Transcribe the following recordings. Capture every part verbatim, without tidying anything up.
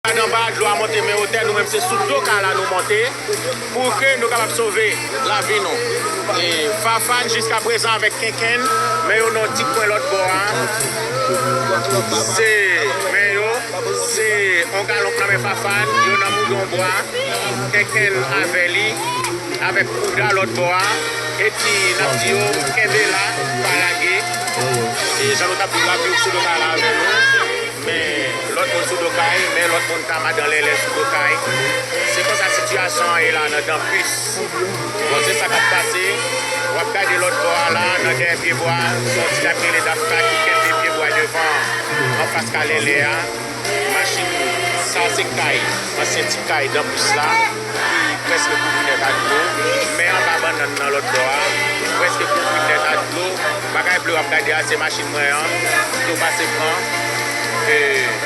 Gad anba, dlo a monte men wotè, nou menm se sou do kay la nou monte pou ke nou kapab sove lavi nou. E Fafane jiskaprezan avèk Kenkenn, men yo nan yon ti kwen lòt bò a. Se men yo, se yon galon k nan men Fafane, yo nan moudon bwa, Kenkenn avè li, avèk Kouda lòt bò a. Epi n ap di yo kenbe la, pa lage. E jan nou t ap di w la, pi w sou do kay la avè nou. Men lòt moun sou do kay, men lòt moun ta madan lèlè sou do kay. Se konsa sitiyasyon an ye la nan Dampus. Bon, se sa k ap pase. W ap gade lòt bò a la, nan dèyè pye bwa, se yon ti dam ki rele Dafka ki kenbe pye bwa devan an, anfas ka lèlè a. Machin sa se kay, ansyen ti kay Dampus la, ki prèske kouvri nèt ak dlo. Men anba bannann nan lòt bò a, prèske kouvri nèt ak dlo. Bagay ble w ap gade a, se machin mwen an, dlo pase pran. E,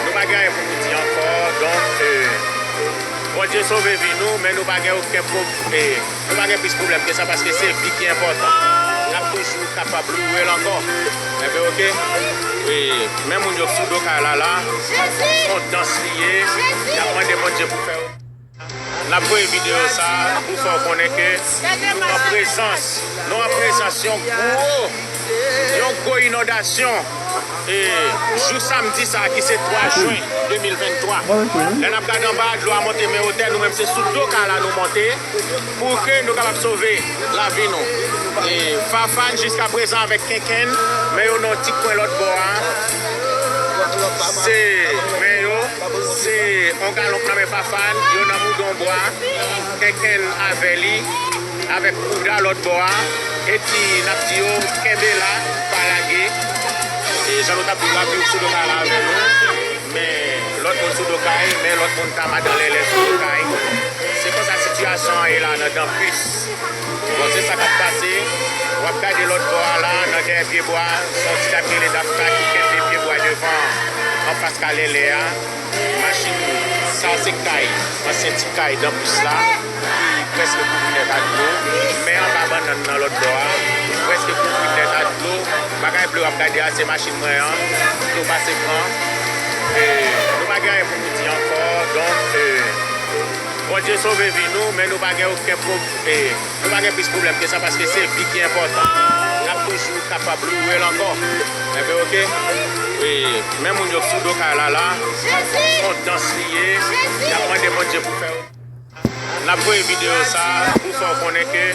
nou pa gen anyen pou nou di ankò, donk, e, Bondye sove vi nou, men nou pa gen okenn pwob-, e, nou pa gen plis pwoblèm ke sa, paske se vi ki enpòtan. N ap toujou kapab louwe l ankò. Enben, oke. E, men moun yo k sou do kay la, la, se yon dans li ye. Y ap mande Bondye pou fè yo. N ap voye videyo sa pou fè w konnen ke nou an prezans, nou an prezans yon gwo, yon gwo inondasyon. E jou samdi sa a ki se twa jen de mil venntwa, lè n ap gade anba a, dlo a monte men wotè, nou menm se sou do kay la nou monte pou ke nou kapab sove lavi nou. E Fafane jiskaprezan avèk Kenkenn, men yo nan yon ti kwen lòt bò a. Se men yo, se yon galon k nan men Fafane, yo nan moudon bwa, Kenkenn avè li, avèk Kouda lòt bò a. Epi n ap di yo kenbe la, pa lage. E jan nou t ap di w la, pi w sou do kay la avè nou. Men lòt moun sou do kay, men lòt moun ta madan lèlè sou do kay. Se konsa sitiyasyon an ye la nan Dampus. Bon, se sa k ap pase. W ap gade lòt bò a la, nan dèyè pye bwa, se yon ti dam ki rele Dafka ki kenbe pye bwa devan, anfas ka lèlè a. Machin sa se kay, ansyen ti kay Dampus la, ki prèske kouvri nèt ak dlo. Men anba bannann nan lòt bò a, prèske kouvri nèt ak dlo. Bagay ble w ap gade a, se machin mwen an, dlo pase pran. E, nou pa gen anyen pou nou di ankò, donk, e, Bondye sove vi nou, men nou pa gen okenn pwob-, e, nou pa gen plis pwoblèm ke sa, paske se vi ki enpòtan. N ap toujou kapab louwe l ankò. Enben, oke. E, men moun yo k sou do kay la, la, se yon dans li ye. Y ap mande Bondye pou fè yo. N ap voye videyo sa pou fè w konnen ke